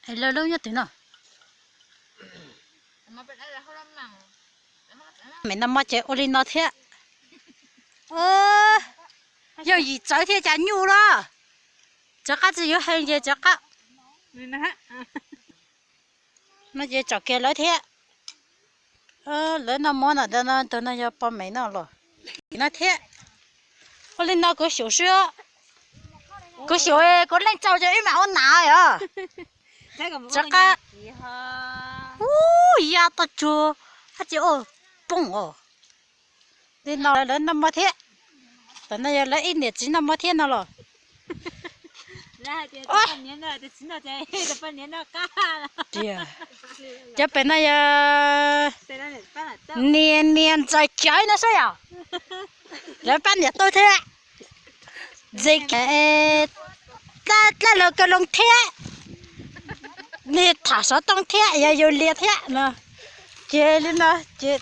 Es lawv lub nyob twg no? Mem no mog ces ua li no thiab. Yog yim txawv thiab cas nyuj los. Txawv qab tsis yuav heev ces txawv qab. No ces tsom kiag lawv thiab. Lawv noj mov no, tus no yog pog mem noj los. No thiab. Ua li no kuv xyum xwb. Kuv xyum, kuv leej txaus ces wb mam ua nas os. Txawv qab. Ub, ya tau tsuag, hab tsis ua poob os. Li no lawv noj mov thiab. Tam no yog lawv ib niam txiv noj mov thiab no los. Cov pem no yog niam niam ntxawm cawv no saib yom. Lawv pab niam tub thiab. Ntxim dlab laug kaw loo thiab. Niag tham xov tooj thiab yog yus lias thiab no. Ces li no ces